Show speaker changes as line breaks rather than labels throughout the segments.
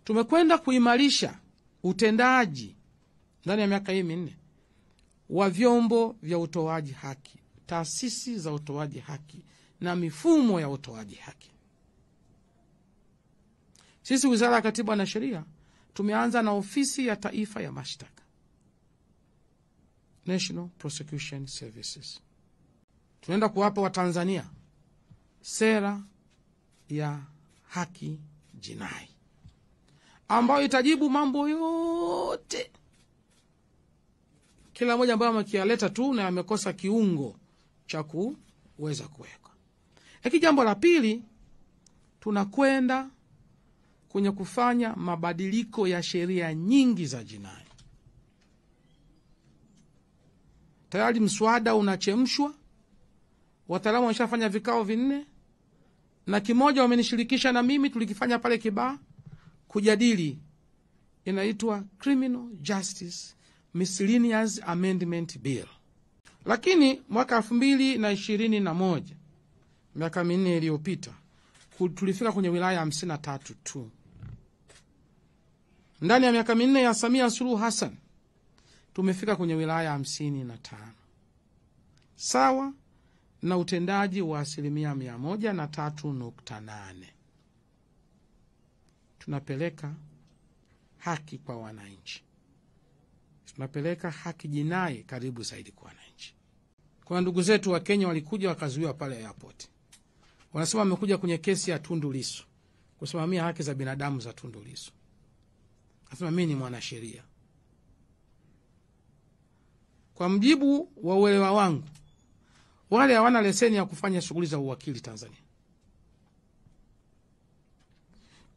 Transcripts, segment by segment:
Tumekwenda kuimarisha utendaji ndani ya miaka hii 4 wa vyombo vya utoaji haki, taasisi za utoaji haki na mifumo ya utoaji haki. Sisi Wizara ya Katiba na Sheria tumeanza na Ofisi ya Taifa ya Mashtaka, National Prosecution Services. Tunaenda kuwapa Watanzania sera ya haki jinai ambayo itajibu mambo yote, kila mmoja ambaye amekialeta tu na amekosa kiungo cha kuweza kuweka. Lakini jambo la pili, tunakwenda kwenye kufanya mabadiliko ya sheria nyingi za jinai. Tayari mswada unachemshwa, wataalamu wameshafanya vikao 4, na kimoja wamenishirikisha na mimi, tulikifanya pale Kibaha kujadili, inaitwa Criminal Justice Miscellaneous Amendment Bill. Lakini mwaka 2021, miaka 4 iliyopita, tulifika kwenye wilaya 53 tu. Ndani ya miaka 4 ya Samia Suluhu Hassan tumefika kwenye wilaya 55, sawa na utendaji wa 103.8%. Tunapeleka haki kwa wananchi, tunapeleka haki jinai karibu zaidi kwa wananchi. Kuna ndugu zetu wa Kenya walikuja wakazuiwa pale airport, wanasema wamekuja kwenye kesi ya Tundu Lissu kusimamia haki za binadamu za Tundu Lissu. Anasema mimi ni mwanasheria. Kwa mjibu wa uelewa wangu, wale hawana leseni ya kufanya shughuli za uwakili Tanzania.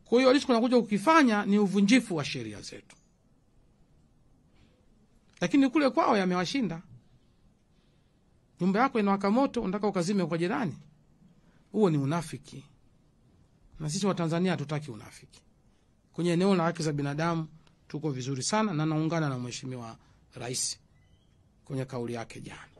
Kwa hiyo walichokuja kukifanya ni uvunjifu wa sheria zetu. Lakini kule kwao yamewashinda. Nyumba yako inawaka moto, unataka ukazime kwa jirani. Huo ni unafiki. Na sisi wa Tanzania hatutaki unafiki. Kwenye eneo la haki za binadamu tuko vizuri sana, na naungana na Mheshimiwa Rais kwenye kauli yake jana.